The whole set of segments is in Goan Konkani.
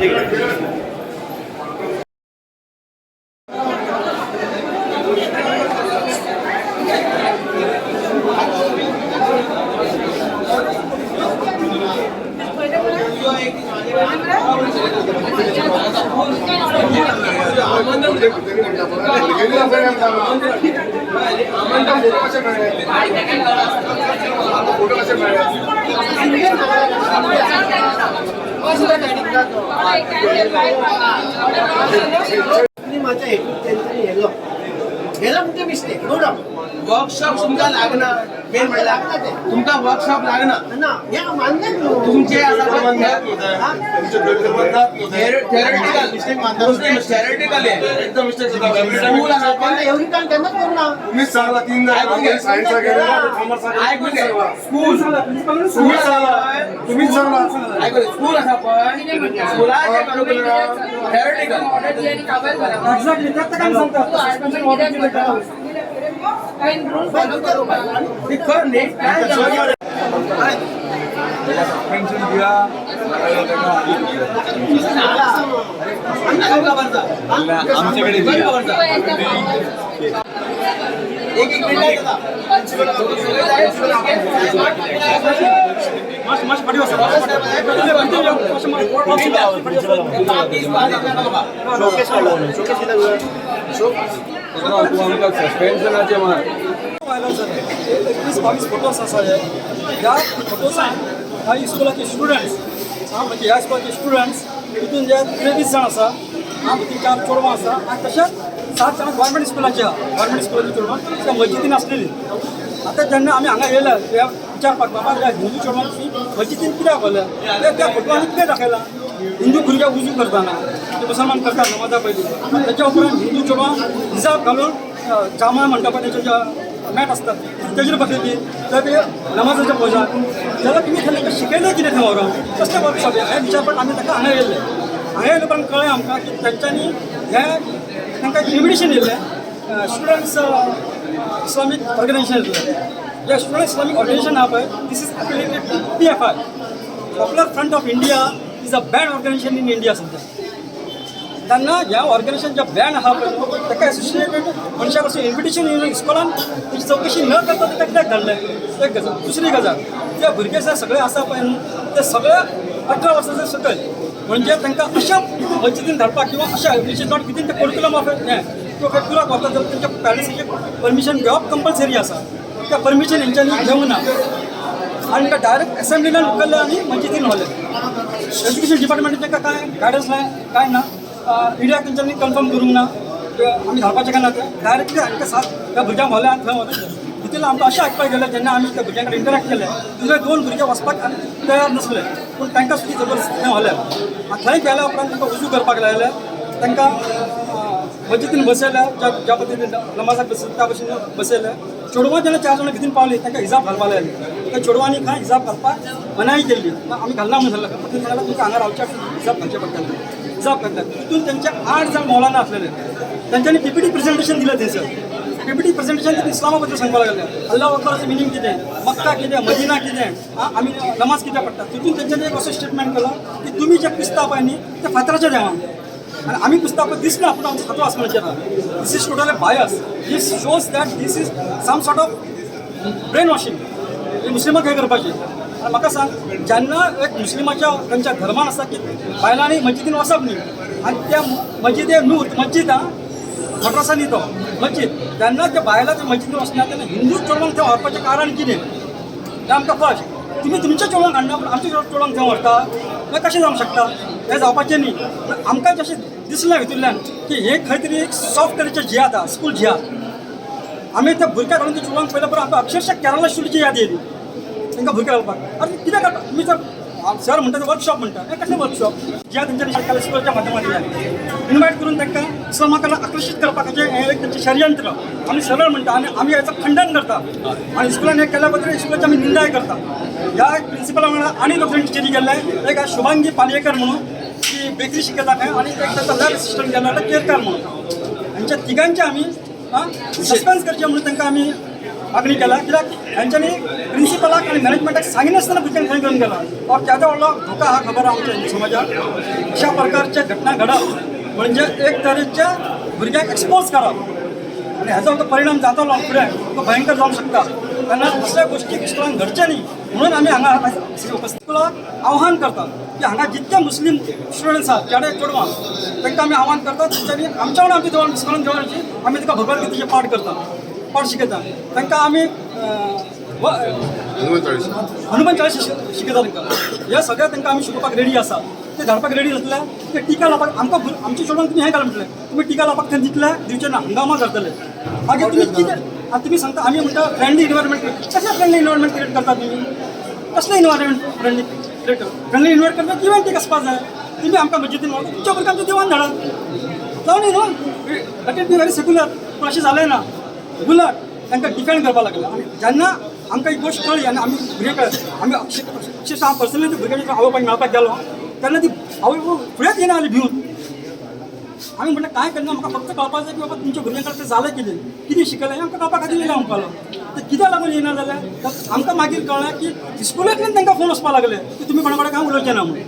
ठीक. फोटो कसे मिळाले? माझ्या हेतू तेंच्यांनी हेलो हेलो म्हणजे मिस्टेक, नो डाऊट. वर्कशॉप तुमकां लागना, मेन म्हणल्यार लागना ते. तुमकां वर्कशॉप लागना. ना, हे मान्य न्हू. तुमचे आसा तुमचे मिस्टेक मानता, थेरॉटिकल एकदम मिस्टेक जाता एव्हरी स्कूल आसा टाइम. तेन्ना एवरी टायम तेन्नाच करूं ना. तुम्हीच सांगला तीन ऐकून घे. सायन्सला गेले, कॉमर्सला. ऐकून घे. स्कूल तुम्हीच सांगला, तुम्हीच सांगला. ऐकून स्कूल आसा पळय, स्कुलाचे थेरॉटिकल. एक्झॅक्टली, त्यात काय सांगता? खर न्ही काय? आमच्याकडे एक एक मिनिट. शोकेस काडलो, शोकेस कित्याक? तूं आमकां सस्पेन्शनाचें मार. व्हायरल जाले 21-22 फोटोज आसा. हे ह्या फोटोसान ह्या इस्कुलाचे स्टुडंट्स, हांव म्हणजे ह्या स्कुलाचे स्टुडंट्स तितून जे 23 जाण आसा, हांव भितर चार चेडवां आसा आनी तशेंच सात जाण गव्हर्मेंट स्कुलाचे आहा. गव्हर्मेंट स्कुलाची चेडवां त्या मस्जिदीन आसलेली. आतां जेन्ना आमी हांगा येयले ह्या विचारपाक, बाबा ह्या हिंदू चेडवांची मस्जिदीन कित्याक व्हरल्या, त्या फोटवांनी कितें दाखयलां? हिंदू भुरग्याक उजू करतना ते मुसलमान करतात नमाजा पयलीं. तेच्या उपरांत हिंदू चेडवां हिजाब घालून जामा म्हणटा पळय, तेचे जे मॅट आसतात तेजेर बसलेली, तर ते नमाजाच्या पोजान. जाल्यार तुमी तांकां शिकयलें कितें थंय व्हरोन? कसलें वर्कशॉप हें विचारपाक आमी ताका हांगा येयल्ले. हांगा येयले उपरांत कळ्ळें आमकां की तेंच्यांनी हें तांकां इन्विटेशन येयल्लें स्टुडंट्स इस्लामीक ऑर्गनायझेशन येतलें. जे स्टुडंट इस्लामीक ऑर्गनायझेशन आहा पळय, this is affiliated to PFI. Popular Front of India is a banned organization in India. सध्या तेन्ना ह्या ऑर्गनायझेशन जे बॅन आहा पळय, ताका एसोसिएटेड मनशा कडसून इन्विटेशन येवन इस्कॉलान तेची चवकशी न करता ताका कित्याक धाडलें? एक गजाल. दुसरी गजाल, जे भुरगे जे सगळे आसा पळय न्हू, ते सगळे 18 वर्साचे सकयल, म्हणजे तांकां अशा मस्जिदीन धाडपाक किंवा अशा which is not within the curriculum of हें किंवा खंय टुराक वता जाल्यार तेंच्या पॅरंट्साचें परमिशन घेवप कंपल्सरी आसा. त्या परमिशन हेंच्यांनी घेवंक ना आनी तांकां डायरेक्ट एसेंब्लीन उखल्लें आनी मस्जिदीन व्हरलें. एज्युकेशन डिपार्टमेंटाचें तांकां कांय गायडन्स ना, कांय ना. इडियाक तेंच्यांनी कन्फर्म करूंक ना की आमी धाडपाचें काय ना तें. डायरेक्टली हांकां सात त्या भुरग्यांक व्हरलें आनी थंय वचून तितून आमकां अशें आयकपाक गेलें, जेन्ना आमी त्या भुरग्यां कडेन इंटरेक्ट केलें, तितले दोन भुरगे वचपाक आनी तयार नासले, पूण तांकां सुद्दां जबरदस्ती थंय व्हरले आनी थंय गेल्या उपरांत तांकां वजू करपाक लायले, तांकां मस्जिदीन बसयले, ज्या ज्या पद्दतीन नमाजाक बसयले त्या भशेन बसयले. चेडवां जेन्ना चार जाणां भितर पावलीं, तांकां हिजाब घालपाक लायले. त्या चेडवांनी खंय हिजाब घालपाक मनाई केल्ली. आमी घालना म्हणून सांगलें. तेणी सांगलें, तुमकां हांगा रावचें आसल्यार हिजाब घालचें पडटलें. हिजाब घातले. तितून तेंचे आठ जाण मौलाना आसलेले. तेंच्यांनी पीपीटी प्रेझेंटेशन दिलें. थंयसर पीपीटी प्रेझेंटेशन ते इस्लामा बद्दल सांगपाक लागले, अल्लाह अकबराचें मिनींग कितें, मक्का कितें, मदिना कितें, आमी नमाज कित्याक पडटा. तितून तेंच्यांनी एक असो स्टेटमेंट केलो की तुमी जे पुजता पळय न्ही, ते फातराच्या देवांक आनी आमी पुजता पळय दिसना, पूण आमचो सातू आसमानाचेर आहा. This is totally bias. This shows that this is some sort of brain washing. हे मुस्लिमाक हें करपाचें. आनी म्हाका सांग, जेन्ना एक मुस्लिमाच्या तांच्या धर्मान आसा की बायलांनी मस्जिदीन वचप न्ही, आनी त्या मस्जिदे नूर मस्जिद आहा, मद्रासा न्ही तो मस्जिद, जेन्ना त्या बायलां त्या मस्जिदीन वचना तेन्ना हिंदू चेडवांक थंय व्हरपाचें कारण कितें तें आमकां फर्स्ट. तुमी तुमच्या चेडवांक हाडना, पूण आमच्या चेडवांक थंय व्हरता, हें कशें जावंक शकता? हें जावपाचें न्ही. पूण आमकां जशें दिसलें भितूरल्यान की हें खंय तरी एक सॉफ्ट तरेचें जिहाद आहा, स्कूल जिहाद. आमी त्या भुरग्या घालून ते चेडवांक पयल्या उपरांत आमकां अक्षरशः केरला स्टोरीची याद येयली. तांकां भुरगे घालपाक आरे कितें करता तुमी? जर सर म्हणटा ते वर्कशॉप म्हणटा, हें कसलें वर्कशॉप? जिहाद तेंच्यांनी स्कुलाच्या माध्यमांतल्यान इन्वायट करून तांकां इस्लामा कडेन आकर्शीत करपाचें हें एक तेंचें षडयंत्र आमी सरळ म्हणटा आनी आमी हेचो खंडन करता आनी स्कुलान हें केल्या बद्दल स्कुलाची आमी निंदाय करता. ह्या प्रिंसिपला वांगडा आनी दोग जाण टिचरी गेल्ले. एक आहा शुभांगी पालयेकर म्हणून, ती बेकरी शिकयता खंय, आनी एक तांचो लॅब असिस्टंट गेल्लो केरकार म्हणून. हांच्या तिगांचे आमी सस्पेंड करचें म्हणून तांकां आमी मागणी केल्या, कित्याक हांच्यांनी प्रिंसिपलाक आनी मॅनेजमेंटाक सांगिनासतना भुरग्यांक खंय घेवन गेला हो केदो व्हडलो धोका हा खबर आहा आमच्या हिंदू समाजाक. अशा प्रकारच्या घटना घडप म्हणजे एक तरेच्या भुरग्यांक एक्सपोज करप आनी हाजो आमकां परिणाम जातलो फुडें तो भयंकर जावंक शकता. तेन्ना असल्या गोश्टी स्कुलान घडचे न्ही म्हणून आमी हांगा उपस्थित स्कुलाक आव्हान करतात की हांगा जितके मुस्लीम स्टुडंट्स आसात चेडे चेडवां तांकां आमी आव्हान करतात तेंच्यांनी आमच्या वांगडा आमची देवान स्कुलान देवाची आमी तांकां भगवत गीतेचे पाठ करतात, पाठ शिकयतात तांकां आमी हनुमान चाळीस शिकयता तांकां. हे सगळें तांकां आमी शिकोवपाक रेडी आसा. ते धाडपाक रेडी जातले ते टिका लावपाक आमकां आमच्या चेडवांक तुमी हें घाल म्हटलें तुमी टिका लावपाक थंय दितले दिवचे ना, हंगामा करतले. मागीर तुमी कितें आतां तुमी सांगता आमी म्हणटा फ्रेंडली इन्वायरमेंट, कसलें फ्रेंडली इन्वायरमेंट क्रिएट करता तुमी? कसलें environment friendly create friendly environment करता इव्हन टेक आसपा जाय. तुमी आमकां मस्जिदीन व्हरता, तुमच्या भुरग्यांक आमच्या देवान धाडा जावं न्ही न्हू, let it be very secular. पूण अशें जालें ना, उलट तांकां डिफेंड करपाक लागले. आनी जेन्ना आमकां ही गोश्ट कळ्ळी आनी आमी भुरगे कळ्ळे आमी अक्षरशः हांव पर्सनली ती भुरग्यांच्या आवय बापायक मेळपाक गेलो तेन्ना ती आवय फुडेंच येना जाली भिवन. आमी म्हटलें कांय करना, म्हाका फक्त कळपाक जाय की बाबा तुमच्या भुरग्यां कडेन तें जालें कितें, कितें शिकलें हें आमकां कळपा खातीर येयला म्हणपालो. ते कित्याक लागून येना जालें तर आमकां मागीर कळ्ळें की स्कुलांतल्यान तांकां फोन वचपाक लागले की तुमी कोणा कडेन काय उलोवचें ना म्हणून.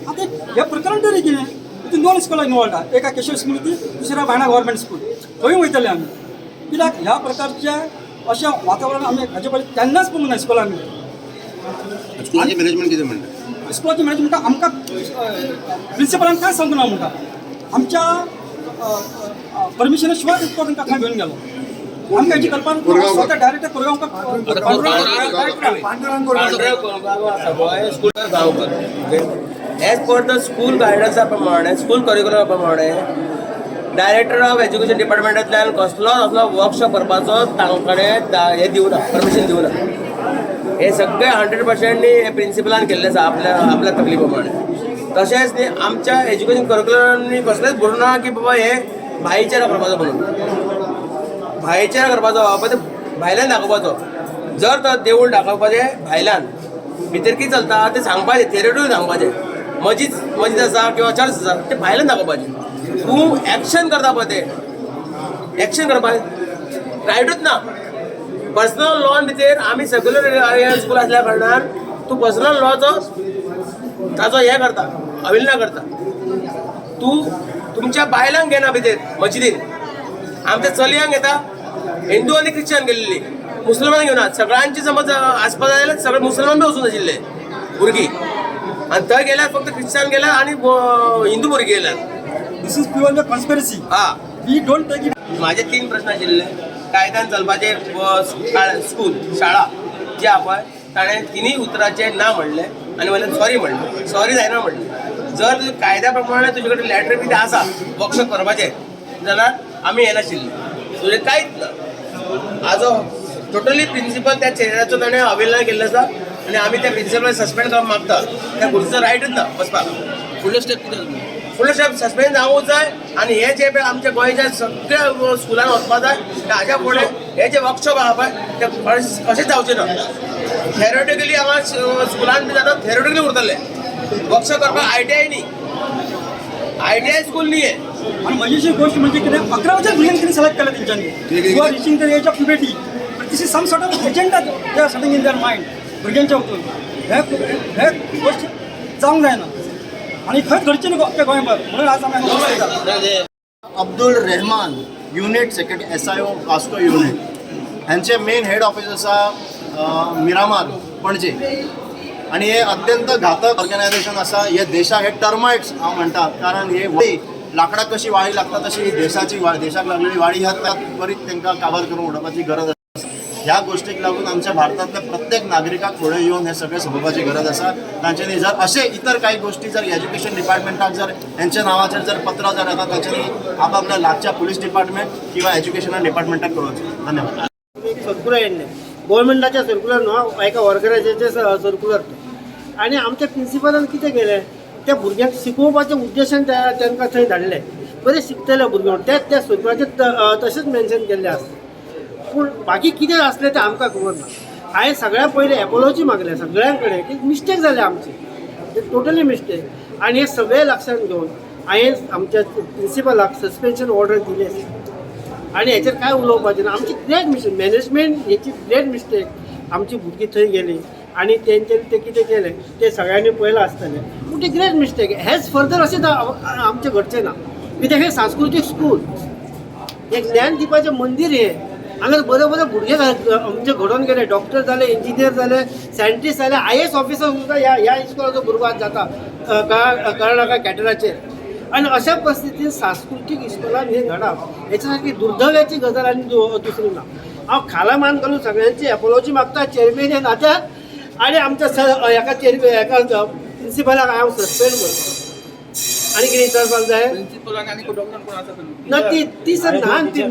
आतां हें प्रकरण तरी कितें, तितून दोन स्कुलां इनवॉल्ड आहा, एका केशव स्मृती, दुसऱ्या बायणा गव्हर्मेंट स्कूल. थंय वयतले आमी कित्याक ह्या प्रकारच्या अशें वातावरण आमी हाजे पयलीं केन्नाच पळोवंक ना स्कुलांनी. स्कुलाचें मॅनेजमेंट कितें म्हणटा? स्कुलाचें मॅनेजमेंट आमकां प्रिंसिपलान कांय सांगूंक ना म्हणटा, आमच्या परमिशना शिवाय तो तांकां खंय घेवन गेलो. आमकां हेची कल्पना स्वता direct Korgaonkar. As per the school गायडन्सा प्रमाणे, स्कूल करिक्युलमा प्रमाणे डायरेक्टर ऑफ एज्युकेशन डिपार्टमेंटांतल्यान कसलोच असलो वर्कशॉप करपाचो तांकडे हें दिवना, परमिशन दिवना. हे सगळे 100% हे प्रिंसिपलान केल्लें आसा आपल्या आपल्या तकली प्रमाणे. तशेंच न्ही आमच्या एज्युकेशन करिक्युलरांनी कसलेंच बरोवंक ना की बाबा हे भाईचारा करपाचो म्हणून, भाईचारा करपाचो पळय ते भायल्यान दाखोवपाचो. जर तर देवूळ दाखोवपाचें भायल्यान भितर कितें चलता तें सांगपाचें, थेरटूय सांगपाचें. मजीद मजीद आसा किंवा चर्च आसा तें भायल्यान दाखोवपाचें. तूं एक्शन करता पळय तें एक्शन करपाचें रायटूच ना. पर्सनल लॉन भितर आमी सेक्युलर स्कूल आसल्या कारणान तूं पर्सनल लॉचो ताचो हें करता, अवहेलना करता. तूं तुमच्या बायलांक घेना भितर मजिदीन, आमच्या चलयांक घेता. हिंदू आनी क्रिश्चन गेल्ली, मुसलमान घेवना. सगळ्यांची समज आसपा जाय जाल्यार सगळे मुसलमान बी वचून आशिल्ले भुरगीं, आनी थंय गेल्यार फक्त क्रिश्चन गेल्या आनी हिंदू भुरगीं गेल्यात. This is pure conspiracy. हा. We don't take it. माझे तीन प्रश्न आशिल्ले. कायद्यान चलपाचे स्कूल शाळा जी आहा पळय ताणें तिनूय उतराचें ना म्हणलें आनी वयल्यान सॉरी म्हणलें, सॉरी जायना म्हणलें. जर तुजें कायद्या प्रमाणे तुजे कडेन लॅटर कितें आसा वर्कशॉप करपाचें जाल्यार आमी येनाशिल्ले, तुजें कांयच ना. आजो टोटली प्रिंसिपल त्या चेहऱ्याचो ताणें अवहेलना केल्लो आसा आनी आमी त्या प्रिंसिपलाक सस्पेंड करपाक मागता. त्या भुरग्याचो रायटूच ना बसपाक. फुडलो स्टेप कितें? फुडलो स्टेप सस्पेंड जावूंक जाय आनी हे जे पळय आमच्या गोंयच्या सगळ्या स्कुलान वचपा जाय. हाज्या फुडें हे जे वर्कशॉप आहा पळय ते कशेंच जावचें ना. थेरोटिकली हांगा स्कुलान बी जाता, थेरोटिकली उरतले वर्कशॉप करपाक. आयटीआय न्ही, आयटीआय स्कूल न्ही हें. आणि मजेशीर गोष्ट म्हणजे कितें, 11वेच्या भुरग्यांक कितें सिलेक्ट केलें तेंच्यांनी who are reaching the age of puberty. This is some sort of agenda they are setting in their mind भुरग्यांच्या वतून. हे हे गोश्ट जावंक जायना आनी खंयच घडचें न्ही अख्ख्या गोंयभर, म्हणून आज आमी हांगा उपस्थित आसा. Abdul Rehman, unit secretary, SIO Vasco unit. ह्यांचे मेन हेड ऑफिस आसा मिरामार पणजे आणि हे अत्यंत घातक ऑर्गनायझेशन आसा. हे देशाक हे टर्माइट्स हांव म्हणटा, कारण हे वाळी लाकडाक कशी वाळी लागता तशी ही देशाची वाळी, देशाक लागलेली वाळी ह्या त्वरीत तांकां काबार करून उडोवपाची गरज आसा. ह्या गोष्टीक लागून आमच्या भारतातल्या प्रत्येक नागरिकाक फुडें येवन हें सगळें सोंपोवपाची गरज आसा. तांच्यांनी जर अशे इतर काही गोष्टी जर एज्युकेशन डिपार्टमेंटाक जर हेंच्या नांवाचेर जर पत्रां जर येता, तांच्यांनी आपापल्या लागच्या पुलीस डिपार्टमेंट किंवा एज्युकेशनल डिपार्टमेंटाक कळोवचें. धन्यवाद. एक सर्कुलर येयल्लें गोवोरमेंटाचें सर्कुलर न्हू, एका ऑर्गनायझेशनाचें सर्कुलर तें. आनी आमच्या प्रिंसिपलान कितें केलें, त्या भुरग्यांक शिकोवपाच्या उद्देशान त्या तांकां थंय धाडले. बरें शिकतले भुरगे म्हणून तें त्या सर्कुलराचेर तशेंच मेन्शन केल्लें आसता. पूण बाकी कितें आसलें तें आमकां खबर ना. हांवें सगळ्या पयलीं एपोलॉजी मागल्या सगळ्यां कडेन की मिस्टेक जाल्या आमची, टोटली मिस्टेक. आनी हें सगळें लक्षांत घेवन हांवें आमच्या प्रिंसिपलाक सस्पेन्शन ऑर्डर दिली. आनी हेचेर कांय उलोवपाचें ना. आमची ग्रेट मिस्टेक, मॅनेजमेंट हेची ग्रेट मिस्टेक. आमची भुरगीं थंय गेलीं आनी तेंच्यांनी तें कितें केलें तें सगळ्यांनी पळयलां आसतलें. पूण ती ग्रेट मिस्टेक हेच फर्दर अशें आमचें घडचें ना. कित्याक हें सांस्कृतीक स्कूल, एक ज्ञान दिवपाचें मंदीर हें. हांगा बरे बरे भुरगे आमचे घडोवन गेले, डॉक्टर जाले, इंजिनियर जाले, सायंटिस्ट जाले, आयएएस ऑफिसर सुद्दां ह्या ह्या इस्कुलाचो भुरगो आज जाता कर्नाटका कॅटराचेर. आनी अशा परिस्थितीन सांस्कृतीक इस्कोलान हें घडप हेच्या सारकी दुर्दैवाची गजाल आनी दुसरी ना. हांव खाला मान घालून सगळ्यांची एपोलॉजी मागता चेअरमॅन ह्या नात्यान आनी आमच्या हेका चेअरमॅन हेका प्रिंसिपलाक हांव सस्पेंड करता. आनी कितें विचारपाक जाय? प्रिन्सिपलाक आनी कोण कोण आसा थंय? ना, ती ती सर ल्हान ती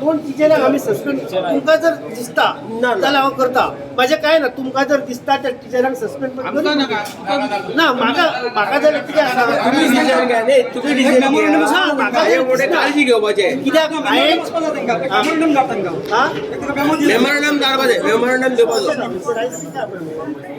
कोण टिचराक आमी सस्पेंड तुमकां जर दिसता ना. जाल्यार हांव करता, म्हाजें कांय ना. तुमकां जर दिसता त्या टिचरांक सस्पेंड आमकां नाका. ना, म्हाका म्हाका जाल्यार कितें आसा, तुम्ही डिसिजन घ्या न्ही, तुम्ही डिसिजन Memorandum घ्या. ना, म्हाका हे मोठे काळजी घेवपाचें. कित्याक हांवें वचपा जाय तांकां, मेमोरंडम धाड तांकां. हा? एक तांकां memo दिवं. मेमोरंडम धाडपाचें, मेमोरंडम दिवपाचो. कितें?